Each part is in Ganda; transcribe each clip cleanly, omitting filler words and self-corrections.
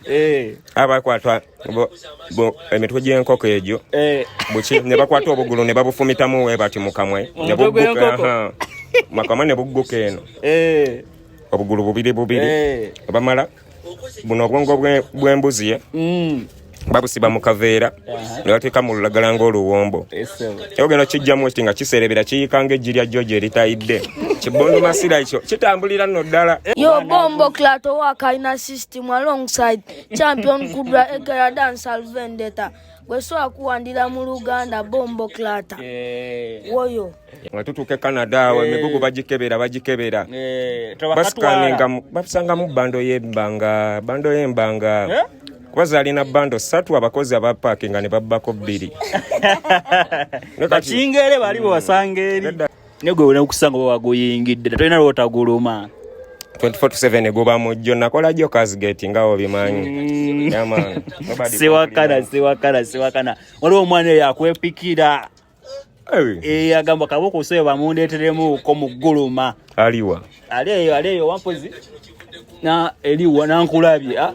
Eh. Abakwata emitwe gy'enkoko egyo eh. buki ne bakwata obugulu ne babufumitamu we bati mu kamwe ne bugguka makamwe ne bugguka eno eh. Obugulu bubiri bubiri bamala buno obwongo bw'embuzi ye babusiba mu kaveera ne bateeka mu lulagala ng'oluwombo. Ogenda kijjamu kiti nga kiserebera, kiyika ng'eggi lya George eritayidde. Kibondo masira ekyo kitambulira nno ddala. Yo bomboclaat owaka system alongside Champion Kudra aka Dancehall Vendetta. Gwe so akuwandira mu Luganda bomboclaat. Woyo. Nga tutuuka e Canada awo, emigugu bagikebera, bagikebera, basikaninga, basangamu bundle y'embanga, bundle y'embanga, kuba zaalina bundle ssatu, abakozi abapaakinga ne babbako bbiri. Ne kati- Bakingere bali bwewasanga eri ne gwe olina okusanga oba waguyingidde, tolina lwotaguluma. 24/7 guba mujjo. Nakola jjo Kasgate nga obimanyi. Yeah, man. Nobody. Siwakana, siwakana, siwakana. Waliwo omwana eyo akwepikira. Hey, Eh, agamba kaboko osebe bamundeeteremuuko mu gguluma. Aliwa? Ali eyo, ali eyo wampozi na eriwa nankulabye. Ah,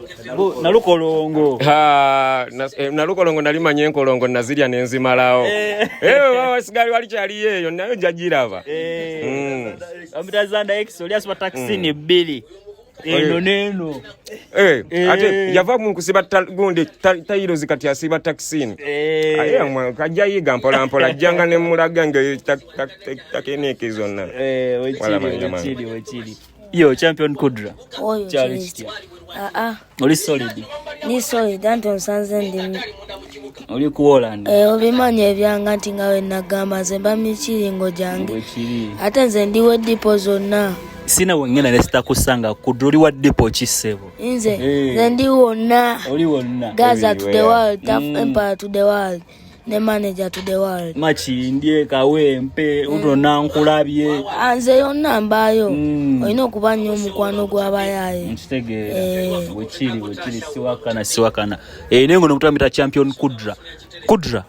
nalukolongo. Ha, nalukolongo nalimanya enkolongo nazirya nenzimalawo. Eh, wasigali wali kyaliyo eyo nayo njagiraba. Amita Zanda X oli asiba takisini bbiri eno n'eno. Eh, ate yava mu kusiba gundi tailozi, kati asiba takisini. Aye kajja yiga mpola mpola, ajjanga ne mulaga nga technique zonna. Wekiri. Wala man, Wekiri, wekiri. Yo Champion Kudra. Oyo. Kyali Kitya? kitya? Ah ah. Oli solid? Ni solid, anti onsanze ndi Oli ku Holland. Eh, obimanyi ebyanga nti nga we nagamba nze mba mikiringo gyange. Wekiri. Ate nze ndiwo depot zonna. Sina wengenda ne sitakusanga. Kudra, oli wa depot ki, ssebo? Nze Eh. nze ndi wonna. Oli wonna. Gaza to the Everywhere. world, Tough Empire to the world, ne manager to the world. Makindye, Kawempe, uto nankulabye. Ah, nze yonna mbaayo. Olina okuba nnyo omukwano gw'abayaaye. Nkitegeera. Eh. Wekiri, wekiri, siwakana, siwakana. Eh, naye ngono mutambita Champion Kudra. Kudra,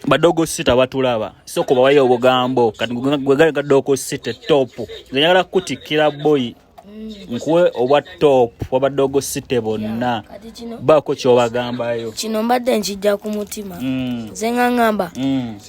badogo sita batulaba, soko bawayo obugambo. Kati gwe gadogo sita top, nze njagala kutikkira boy, nkuwe obwa top wabadogo site bonna. Kati kino Baako kyobagambayo. Kino mbadde nkijja ku mutima. Nze nga ŋŋamba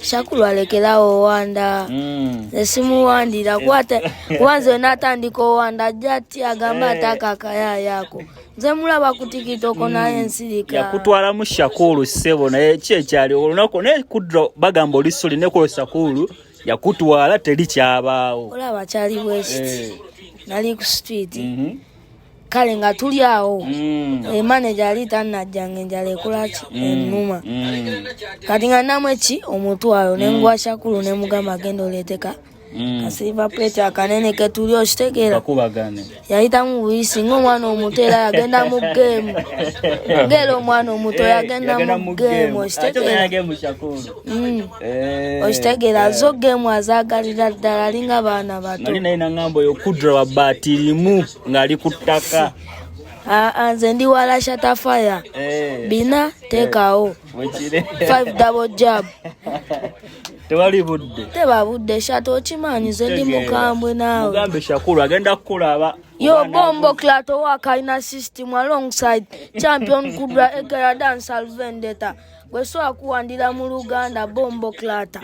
Shakulu alekerawo owanda. Nze simuwandira kuba nze natandika owanda ajja ati agamba ate akakayaayako. Nze mulaba ku TikTok naye nsirika. Yakutwalamu Shakulu, ssebo, naye ki ekyali olunaku? Naye Kudra, bagamba oli soli nekola Shakulu yakutwala, teri kyabaawo. Olaba kyali bwekiti, nali ku street, kale nga tuli awo. Manager ali tannajjanga, enjala ekolaki ennuma. Kati nga namu eki omutwalo nengwa Shakulu nemugamba agenda oleeteka ka silver plate akanene ketuli, okitegeera? Bakubagane. Yayitamu buyisi ngaomwana omuto, era yagenda mu game ngaera omwana omuto yagenda mu game, okitegeera? Okitegeera, zo game azaagalira ddala, alinga baana bato. Nali naye naŋŋamba oyo Kudra wa bbaati limu ng'ali ku ttaka. Ah, ah, nze ndi wala shatafaya bina teekawo. Wekire. 5 double jab. Tewali budde. Teba budde, shata, okimanyi nze ndi mukambwe naawe. Mugambe Shakulu agenda kukulaba. Yo bomboclaat owaka system alongside Champion Kudra aka Dancehall Vendetta. Gwe so akuwandira mu Luganda bomboclaat.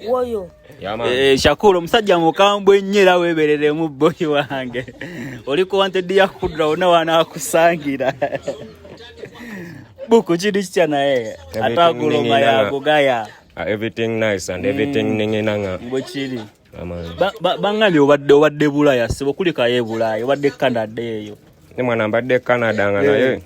Woyo. Yeah, man. Eh, Shakulu omusajja mukambwe nnyo, era weebereremu boyi wange. Oli ku wanted ya Kudra, wonna wanaakusangira. Buku kiri kitya naye? Everything Ataguluma ninginanga. yakugaya. Ah, everything nice and everything ninginanga. Bwe kiri. Yeah, man. Baŋŋambye obadde Bulaaya, ssebo, kulikayo e Bulaaya, obadde Canada eyo. Ne mwana mbadde Canada nga naye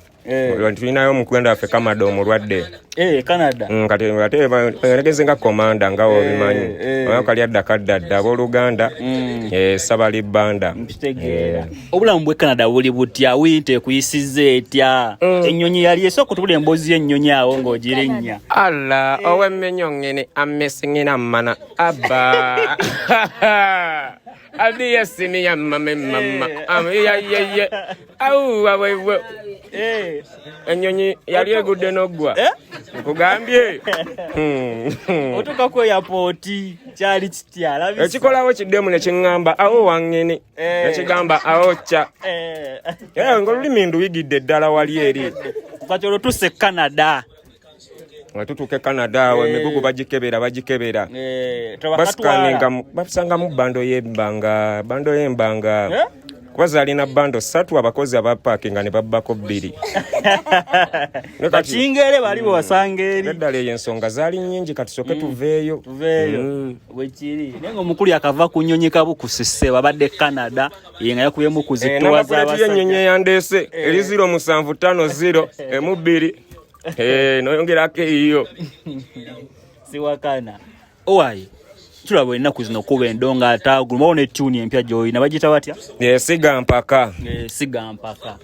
tulinayo omukwenda waffe Kamada omulwadde. Eh, Canada. Kati ate eregeze nga komanda nga obimanyi. Oyo kali adda kadda dda abooluganda, sabali bbanda. Nkitegeera. Obulamu bwe Canada buli butya? Winter ekuyisizza etya? Ennyonyi yali esooka otubula emboozi y'ennyonyi awo ng'ogirinnya. Alla owemmenyo ngene amesingina mana abba abiyesimiya mame mama amiyayeye auwa wewe. Eh. Ennyonyi yali egudde n'oggwa. Eh? Nkugambye. Otuuka ku airport kyali kitya? Ekikolawo kiddemu ne kiŋŋamba awo waŋŋene. Eh. Nekigamba awo kya. Ng'olulimi nduyigidde ddala wali eri. Kati olwo tuuse Canada. Nga tutuuka e Canada awo emigugu bagikebera bagikebera. Basikaninga basangamu bando y'embanga bando y'embanga. Kuba zaalina bando ssatu abakozi abapaakinga ne babbako bbiri. Bakingere bali bwewasanga eri. Eddala eyo ensonga zaali nnyingi kati soke tuveeyo. Tuveeyo. Bwekiri. Naye ng'omukulu yakava ku nnyonyi kabukusise babadde Canada ye nga yakuyemu ku zittuwa z'abasajja. Y'ennyonyi eyandeese eri 0750 emu bbiri. Noyongerako eyiyo. Siwakana. Owaye. Tulaba ennaku zino kuba endonga ataagulu mawo ne tune empya gy'olina bagiyita batya? Siga mpaka. Siga mpaka.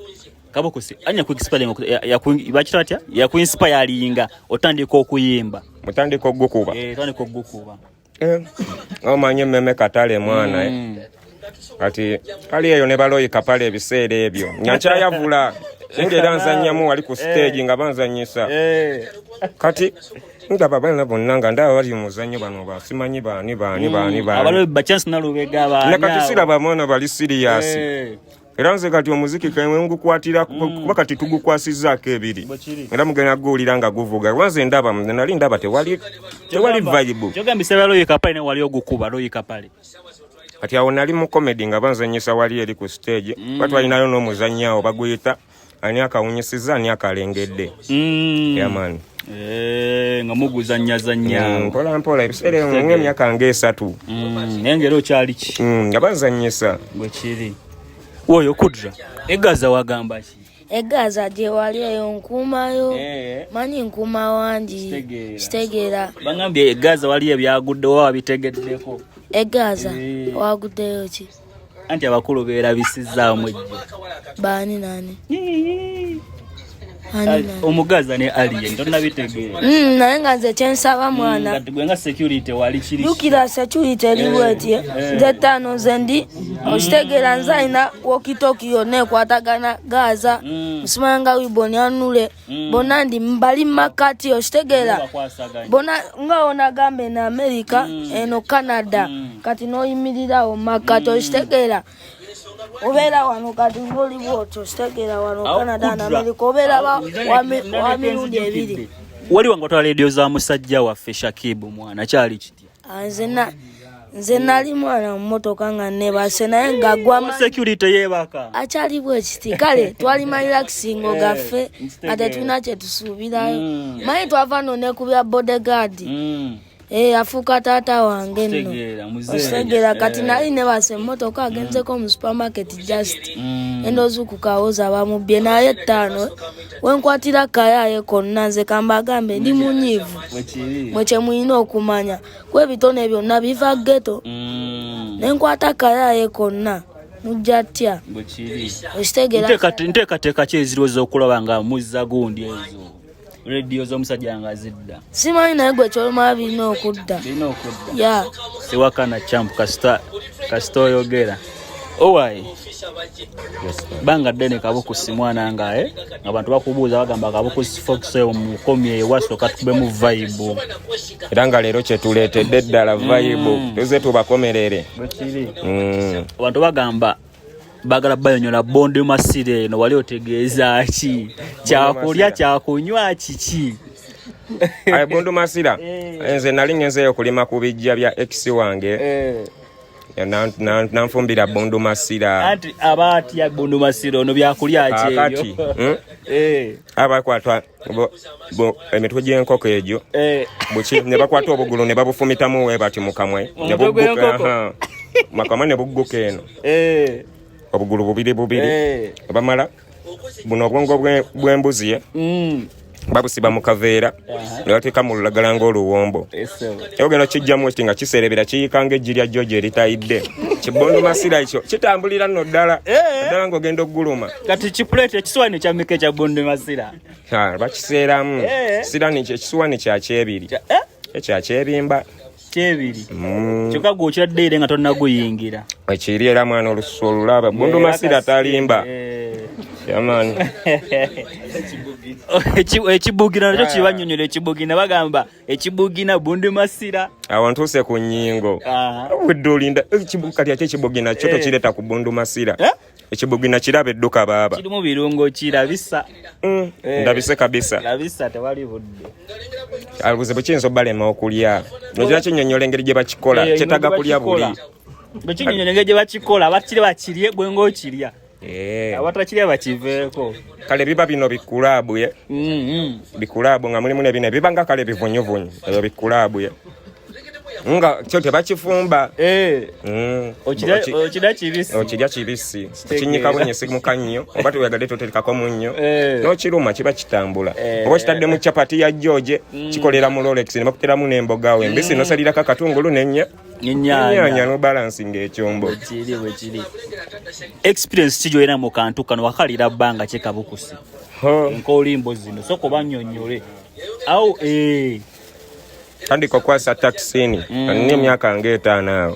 Kabukusi anya ku inspiring bakiyita batya? Yaku inspiringa otandika okuyimba. Mutandika ogukuba. Otandika ogukuba. Omanyi emmeme katale mwana. Kati kali eyo ne baloyi kapale ebiseera ebyo. Nga nkyayavula. Nga era nzannyamu wali ku stage nga banzannyisa. Kati ndaba abaana bonna nga ndaba bali mu muzannyo bano basimanyi baani baani baani baani. Abaloyi ba Chance Nalubega baani. Ne kati siraba mwana bali serious. Era nze kati omuziki kemwe ngukwatira kuba kati tugukwasizzaako ebiri. Era mugenda guwulira nga guvuga. Kuba nze ndaba nali ndaba tewali vibe. Kyogambisa baloyi kapale ne wali ogukuba loyi kapale. Kati awo nali mu comedy nga banzannyisa wali eri ku stage. Kuba twalinayo n'omuzannyi awo baguyita ani akawunyisizza ani akalengedde. Yeah man. Nga muguzannyazannya. Mpola mpola ebiseera ebyo ng'emyaka ng'esatu. Naye ng'era okyali ki? Nga banzannyisa. Bwe kiri. Oyo Kudra, Egaza wagamba ki? Egaza gye wali eyo nkuumayo. Manyi nkuuma wangi. Kitegeera. Bangambye Egaza wali ebyaguddewo wabitegeddeko. Egaza waguddeyo ki? Anti abakulu beerabisizzaamu ejjo. Baani nani? Omugaza ne Alien tonnabitegeera. Naye nga nze kyensaba mwana. Kati gwe nga security wali kiri. Jjukira security eri bw'eti. Nze ttaano nze ndi okitegeera nze alina walkie-talkie yonna ekwatagana Gaza. Nsimanya nga Wiboni anule. Bonna ndi mbali makati okitegeera. Bonna nga onagamba eno America eno Canada. Kati n'oyimirirawo makati okitegeera. Obeera wano kati ng'oli bw'otyo okitegeera wano Canada na America obeera wa mirundi ebiri. Wali wange otwala leediyo za musajja waffe Shakibu mwana kyali kitya? Nze nali mwana mu mmotoka nga neebase naye nga gwa security yeebaka. Akyali bwe kiti kale twali ma relaxing gaffe nga tetulina kye tusuubirayo. Manyi twava nno ne ku bya bodyguard. Afuuka taata wange nno. Okitegeera kati nali neebase emmotoka agenzeko mu supermarket just. Endoozukuka awoza bamubbye naye ttaano wenkwatira kayaaye konna nze kambagambe ndi munyiivu. Mwe kye mulina okumanya kuba ebitone byonna biva ghetto. Ne nkwata kayaaye konna mujja ttya. Okitegeera. Nteekateeka ki eziriwo ez'okulaba nga muzza gundi ezo? Radio z'omusajja nga zidda. Simanyi naye gwe ky'olumala birina okudda. Birina okudda. Yeah. Siwakana champ kasita oyogera. Owaye. Banga ddene Kabukusi mwana nga abantu bakubuuza bagamba Kabukusi Fox eyo mukomye ewasooka tukubemu vibe. Era nga leero kye tuleetedde ddala vibe. Tuze tubakomerere. Bwekiri. Abantu bagamba bagala bayonyola bondi masire eno wali otegeeza ki? Kyakulya kyakunywa kiki? Aye bondi masira. Nze nali ngenzeeyo kulima ku bijja bya ex wange. Nanfumbira bondi masira. Anti abaatya bondi masira ono byakulya ki ebyo? Kati, abakwata emitwe gy'enkoko egyo. Buki ne bakwata obugulu ne babufumitamu we bati mu kamwe. Ne bugguka. Makamwe ne bugguka eno. Obugulu bubiri bubiri. Bamala buno obwongo bw'embuzi babusiba mu kaveera ne bateeka mu lulagala ng'oluwombo. Ogenda okijjamu kiti nga kiserebera kiyiika ng'eggi lya George eritayidde. Kibondo masira ekyo kitambulira nno ddala. Ddala ng'ogenda okuguluma. Kati kipuleeti ekisuwaani kya mmeka ekya bondo masira? Bakiseeramu. Ekisuwaani kya kyebiri. Ekya kyebimba. Kyebiri. Kyokka gwe okiradde era nga tonnaguyingira. Ekiri era mwana olususu olulaba. Bondo masira talimba. Yeah, Ekibugina nakyo kibanyonyola. Ekibugina bagamba ekibugina bundi masira. Awo ntuuse ku nnyingo. Obudde olinda kati ate ekibugina kyo tokireeta ku bundu masira. Eh? Ekibugina kiraba edduka baaba. Kirimu birungo kirabisa. Ndabise kabisa. Labisa tewali budde. Obuzibu kiyinza obalema okulya. Nojira kinyonyola engeri gye bakikola. Kyetaaga kulya buli. Bwekinyonyola engeri gye bakikola, abakiri bakirye gwe ng'okirya. Abatakirya bakiveeko. Kale biba bino bikulaabu ye. Bikulaabu nga mulimu nebino ebiba nga kale bivunyuvunyu. Ebyo bikulaabu ye. Nga kyo tebakifumba. Okirya kibisi. Okirya kibisi. Okinyika bunyisi mu kannyo oba toyagadde toteekako munnyo. N'okiruma kiba kitambula. Oba okitadde mu chapati ya George, kikolera mu Rolex ne bakuteramu n'emboga awo embisi n'osalirako akatungulu n'ennya. N'ennyaanya. No balancing ekyombo. Kiri bwe kiri. Experience ki gy'olina mu kantu kano wakalira bbanga ki kabukusi? Enkolimbo zino sooka obannyonnyole. Awo Tandika okwasa taxini. Nina emyaka ng'etaano awo.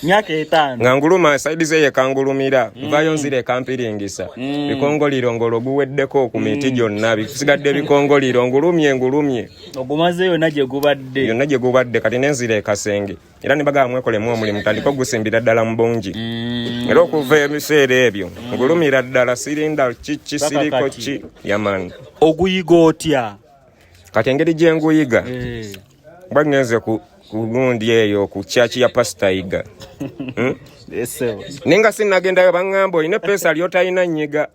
Myaka 5. Nga nguluma saidi ze yekangulumira. Nvaayo nzira ekampiringisa. Bikongoliro ng'olwo guweddeko ku miti gyonna. Bisigadde bikongoliro ngulumye ngulumye. Ogumaze yonna gye gubadde. Yonna gye gubadde kati n'enzira ekasenge. Era ne bagamba mwekolemu omulimu tandika ogusimbira ddala mu bungi. Era okuva ebiseera ebyo ngulumira ddala sirinda kiki siriko ki yaman. Oguyiga otya? Kati engeri gye nguyiga mba ngenze ku gundi eyo ku church ya Pastor Yiga. Naye nga sinnagendayo baŋŋamba olina eppeesa ly'otalina nnyiga.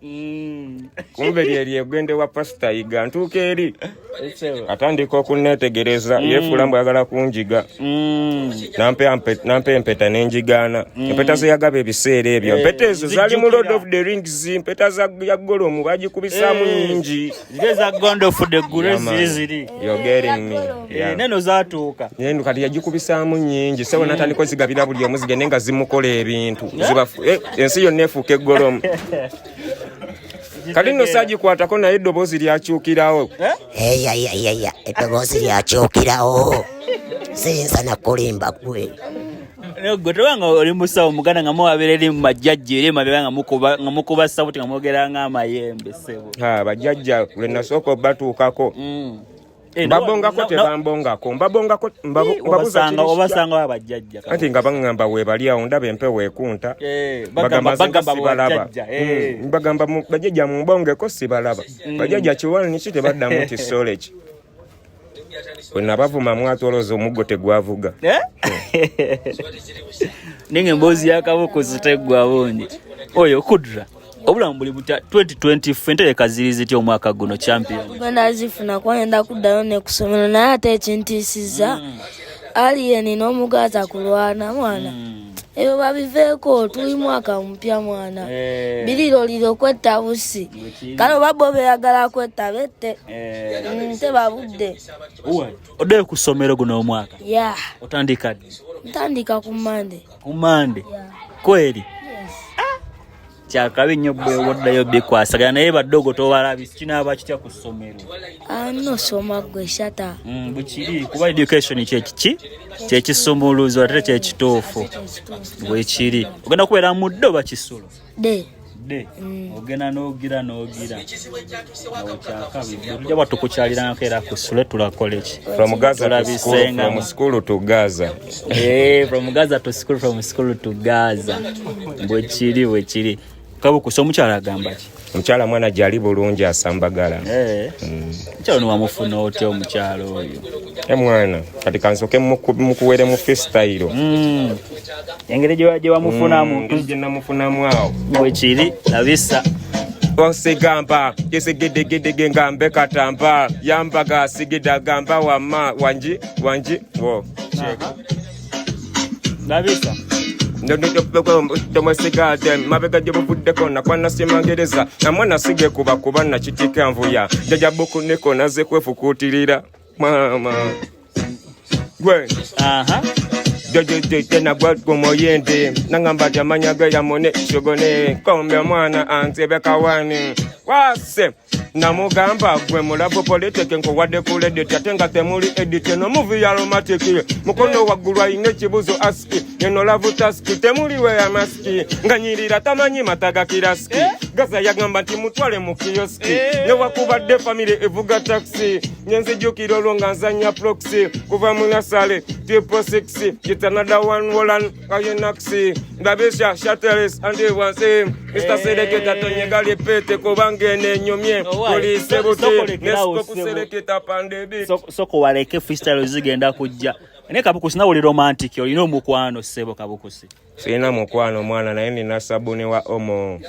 Kumbe lyeryo egende wa Pastor Yiga ntuuka eri atandika okunneetegereza yeefuula mbu ayagala kunjiga. Nampa empeta ne njigaana. Empeta ze yagaba ebiseera ebyo. Empeta ezo zaali mu Lord of the Rings, empeta za ya Gollum baagikubisaamu nnyingi. Ziri eza Gandalf the Grey ziri ziri. You're getting me. Yeah. Neno zaatuuka. Neno kati yagikubisaamu nnyingi. Ssebo n'atandika ozigabira buli omu zigende nga zimukola ebintu. Ensi yonna efuuka eggolomu. Kati nno saagikwatako naye eddoboozi lyakyukirawo. Eya, eddoboozi lyakyukirawo. Siyinza na kulimba ggwe. Gwe tobanga oli musawo muganda nga muwabeera eri mu majjajja eri emabega nga mukuba sabuti nga mwogera ng'amayembe ssebo. Bajjajja lwe nasooka obatuukako. Mbabongako tebambongako, mbabongako, mbabuza kiri Obasanga wa bajjajja. Anti nga baŋŋamba weebali awo ndaba empewo ekunta. Bagamba Bagamba sibalaba. bajjajja, Bagamba bajjajja mumbongeko sibalaba. Bajjajja kiwalani ki tebaddamu nti sole ki. Bwe nabavuma mwatoloza omuggo tegwavuga. Ninga emboozi ya Kabukusu teggwa bungi. Oyo Kudra, obulamu buli butya 2024 entereka ziri zitya omwaka guno champion? Ngenda zifuna kuba ngenda kuddayo ne ku ssomero naye ate ekintiisizza Alien n'omugaata kulwana mwana. Ebyo babiveeko tuli mwaka mupya mwana. Biriroliro kwetta busi. Kale oba bo beeyagala kwetta bette. Tebabudde. Oddeyo ku ssomero guno omwaka? Yeah. Otandika ddi? Ntandika ku Monday. Ku Monday? Yeah. Kweri? Yes. Kyakabi nnyo bwe oddayo bikwasagana naye baddogo tobalabisi kinaaba kitya ku ssomero? Nosoma gwe shata. Bwekiri kuba education kyekiki kyekisumuluzo ate kyekituufu bwekiri. Ogenda kubeera mu dde oba kisulo? De. De. Ogenda n'ogira n'ogira. Awo kyakabi. Tujja bwa tukukyalirangako era ku ssule tulakole ki? From Gaza to school, from school to Gaza. From Gaza to school, from school to Gaza. Bwekiri bwekiri. Kabukusa omukyala agamba ki? Omukyala mwana gyali bulungi asambagala. Omukyala ono wamufuna otya omukyala oyo? Mwana, kati kansooke mukuwere mu freestyle. Engeri gye wamufunamu. Engeri gye namufunamu awo. Bwekiri, labisa. Osigamba, kisigidegedege ngambe katamba, yambaga sigida gamba wama, wanji, wanji, wo. Labisa. Tomusigadde mabega gye buvuddeko nakwana simangereza namwe nasige kuba kuba nakitika nvuya jjajja bukuneko nazze kwefukuutirira maama gwe. Jjajja nagwa gumuyindi nangamba nti amanya ge yamune shogone kombe omwana anzebe kawani wase namugamba gwe mulavu politiki nkuwadde ku Reddit ate nga temuli edit eno movie ya romantic mukono waggulu alina ekibuzo aski Eno love task temuliwe ya masiki nga nyirira tamanyi mata ga kirasiki Eh? Gaza yagamba nti mutwale mu kioski Eh? Newakubadde famire evuga taxi nenzijukira olwo nga nzanya proxy kuva mu nasale triple six it's another one wolan ayenaxi ndabisha shateles andi wansi Mr. Seleketa tonyega lipete kubanga eno enyumye Owai, tuliise buti sokolekerawo nesiko ssebo. kuseleketa pandebi Soko waleke freestyle zigenda kujja naye Kabukusi nawe oli romantic olina omukwano ssebo Kabukusi. Sirina mukwano mwana naye nina sabuni wa omo.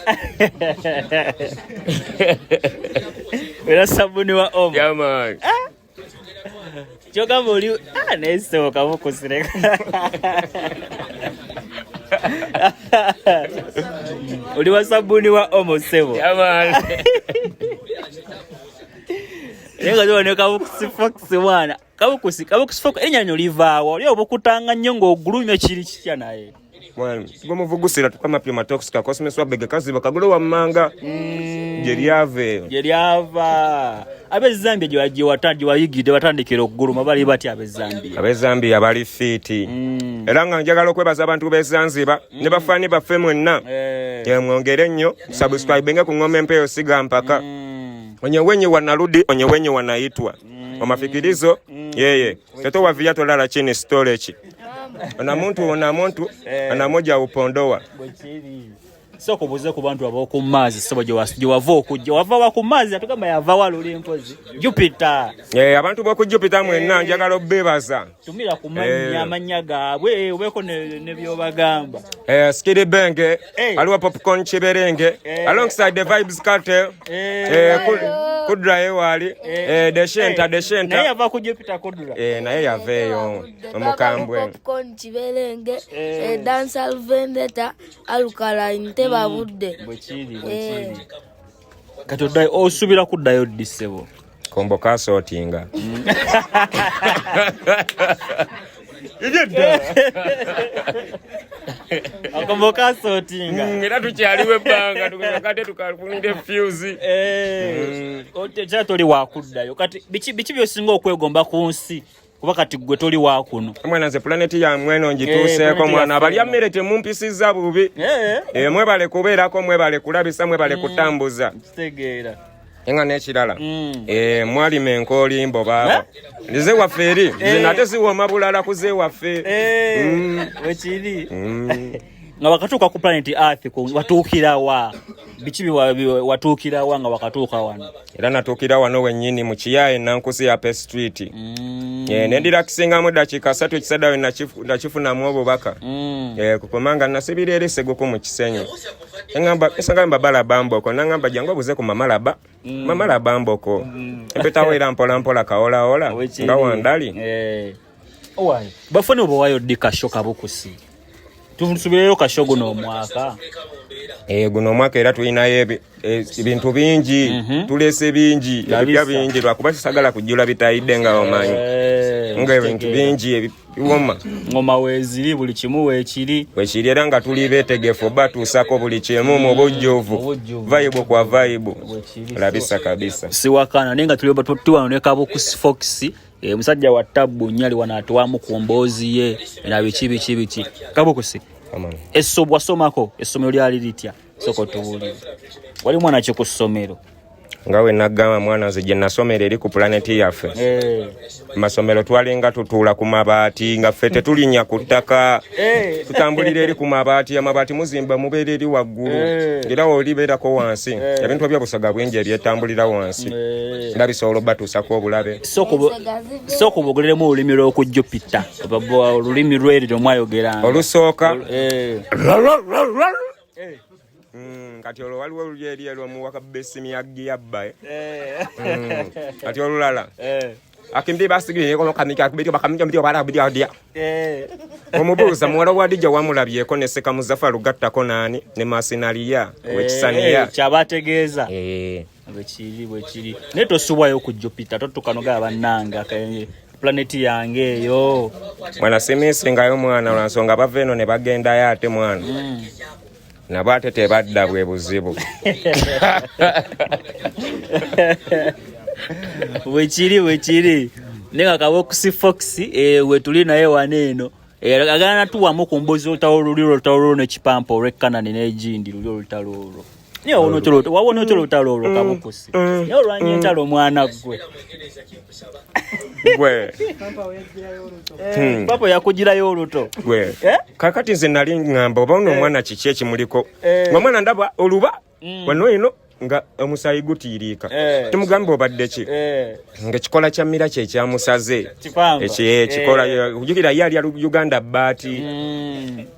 Era sabuni wa omo. Yeah, man. Kyogamba oli ah, naye ssebo Kabukusi leka. Oli wa sabuni wa omo ssebo. Yeah, man. Naye nga tubona Kabukusi Fox mwana. Kabukusi, Kabukusi Fox erinnya lino livaawa oli obukutanga nnyo ng'ogulumye kiri kitya naye. Mwana, gomuvugusira tukama pima toxic cosmos wabege kaziba kagulu wammanga gye lyava eyo. Gye lyava. Ab'e Zambia gye wayigidde batandikira okuguluma bali batya ab'e Zambia? Ab'e Zambia bali fiiti. Era nga njagala okwebaza abantu b'e Zanzibar ne bafaani baffe mwenna. Mwongere nnyo, subscribinge ku Ng'oma Empeewo Siga Mpaka. Onyewenye wanarudi, onyewenye wanaitwa. Omafikirizo, yeye. Toto wa viato lala chini storage. Ona muntu, ona muntu, ona moja upondoa. Bwekiri. Sooka obuuze ku bantu ab'oku Mars, ssebo gye wava okujja. Wava wa ku Mars, atugamba yava wa luli mpozi. Jupiter. Abantu b'oku Jupiter mwenna njagala obbeebaza. Tumira ku mannya, amannya gaabwe, obeeko ne by'obagamba. Skiri Benge, aliwo Popcorn Kiberenge, alongside the Vibes Cartel. Kudra ye waali. Deshenta, Deshenta. Naye yava ku Jupiter Kudra. Naye yava eyo, omukambwe. Popcorn Kiberenge, Dancehall Vendetta, Alkaline, Tebabudde. Bwekiri, bwekiri. Kati oddayo, osuubira kuddayo ddi ssebo? Kombo kasootinga. Akombo kasootinga. Era tukyaliwo ebbanga, tukakate tukafunire fuse. Kya toli wakuddayo. Kati biki by'osinga okwegomba ku nsi? Kuba kati gwe toli wakuno. Mwana nze planeti yammwe eno ngituuseeko Planeti mwana. yaffe Abalya eno. mmere temumpisiza bubi. Mwebale kubeerako, mwebale kulabisa, mwebale kutambuza. Kitegeera. Nga n'ekirala. Mwalima enkoolimbo baaba. Nze waffe eri, nze nate siwooma bulala ku ze waffe. Wekiri. Nga wakatuuka ku planet Earth, watuukira wa? Biki watuukira wa nga wakatuuka wano? Era natuukira wano wennyini mu Kiyaye Nankusi ya Pe Street. Ne ndirakisingamu ddakiika 3 ekisadda we nakifunamu obubaka. Kukomanga nasibira eri Seguku mu Kisenyi. Nsanga balaba mboko, nangamba jangu obuze ku mama laba. Mama laba mboko. Empetawo era mpola mpola kaolaola, Wekiri. nga wandali. Owaye, bafune obuwayo ddi kasho Kabukusi? Tusubireyo kasho guno omwaka. Guno omwaka era tulinayo ebintu bingi, tuleese bingi, Kabisa. ebipya bingi, lwakuba sisagala kujjula bitayidde nga omanyi. Nga ebintu bingi ebiwoma. Ngoma weeziri, buli kimu weekiri. Weekiri era nga tuli beetegefu batuusako buli kimu mu bujjuvu. Mu bujjuvu. Vibe kwa vibe. Weekiri. Labisa kabisa. Siwakana, naye nga tuli wano ne Kabukusi Fox. Musajja wa tabbu nnyo ali wano atuwamu ku mboozi ye na biki biki biki. Kabukusi, Come on. wasomako essomero lyali litya? Sooka otubuulire. Wali mwana ki ku ssomero? Nga we nagamba mwana nze gye nasomera eri ku planeti yaffe. Masomero twalinga tutuula ku mabaati nga ffe tetulinnya ku ttaka. Tutambulira eri ku mabaati, amabaati muzimba mubeera eri waggulu. Era olibeerako wansi. Ebintu ebyobusoga bingi ebyetambulira wansi. Nga bisobola obbatuusako obulabe. Sooka obogereremu olulimi lw'oku Jupiter. Oba olulimi lw'eri lwe mwayogeranga. Olusooka. Kati olwo waliwo oluli eri olwomuwaka besimu ya giyabba. Kati olulala. Akimbi basigire ko kamika akubiri bakamika mbiri bara biri adia. Omubuuza muwala wa Dija wamulabyeko ne Seka Muzaffar lugattako naani ne Masinaliya wekisaniya. Kyabategeeza. Bwekiri, bwekiri. Naye tosubwayo ku Jupiter, totuuka n'ogamba bannange, planeti yange eyo. Mwana simisingayo mwana lwa nsonga bava eno ne bagendayo ate mwana. Nabo ate tebadda bwe buzibu. Bwekiri, bwekiri. Naye nga Kabukusi Fox, we tuli naye wano eno. Eh, agala natuwamu ku mbuzi olutalo luli olutalo olwo nekipampa olwekkanani n'egindi luli olutalo olwo naye wawona otya olutalo olwo kabukusi naye olwanya entalo omwana ggwe. Gwe. Papa yakugirayo oluto. Gwe. Eh? Kakati nze nali ŋŋamba oba ono omwana kiki ekimuliko. Eh. Omwana ndaba oluba wano eno nga omusaayi gutiiriika. Eh. Tumugamba obadde ki? Eh, Ng'ekikola kya mira kye kyamusaze. Kipamba. Ekikola ojjukira ye alya Uganda baati.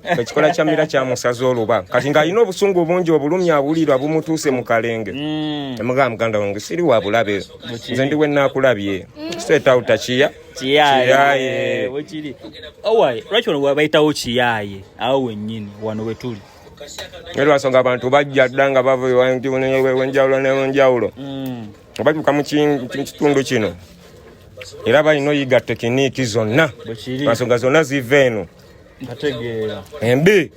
Ekikola kya mira kyamusaze oluba. Kati ng'alina obusungu bungi obulumi awulirwa bumutuuse mu kalenge. Emugamba muganda wange siri wa bulabe. Nze ndi we nnaakulabye. Straight out kiya. Kiyaye. Kiyaye. Wekiri. Owaye, lwaki wano bayitawo kiyaye awo wennyini wano wetuli? Era lwansonga abantu bajja dda nga bava ewenjawulo newenjawulo. Batuuka mu kitundu kino era balina oyiga tekiniiki zonna. Bwekiri. Lwansonga zonna ziva eno. Nkategeera. Embi.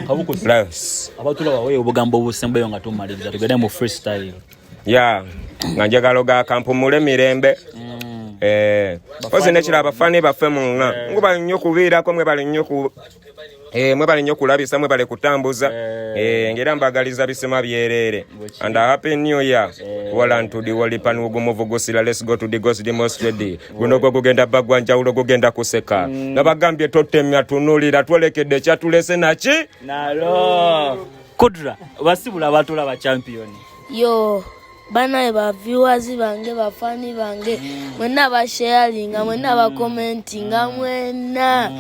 Kabukusi. Las. Abatulaba weeyo obugambo obusembayo nga tumaliriza tugende mu freestyle. Ya nga njagala ogakampumule mirembe. Eh, ozi nekira abafaani baffe muna mwebale nnyo kubeerako, mwebale nnyo ku eh, mwebale nnyo kulabisa, mwebale kutambuza. Eh, ngera mbagaliza bisima byereere and a happy new year. Walantudi walipanugumuvugusira, let's go to the ghost the most ready. Guno gwo gugenda bagwa njawulo, gugenda kuseka. Nabagambye totemya, tunulira, twolekedde kyatulese naki nalo Kudra basibula abatulaba champion. Yo banaye, ba viewers bange, bafani bange mwenna, basharinga mwenna, bakomentinga mwenna,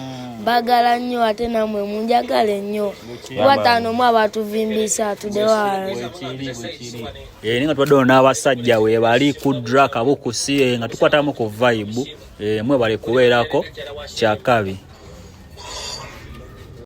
mbagala nnyo ate namwe munjagale nnyo. Bataano mu abatuvimbisa tudewa. Bwekiri, bwekiri. Eh, naye nga tubadde ono n'abasajja we bali Kudra Kabukusi, eh, nga tukwatamu ku vibe. Eh, mwebale kubeerako kyakabi.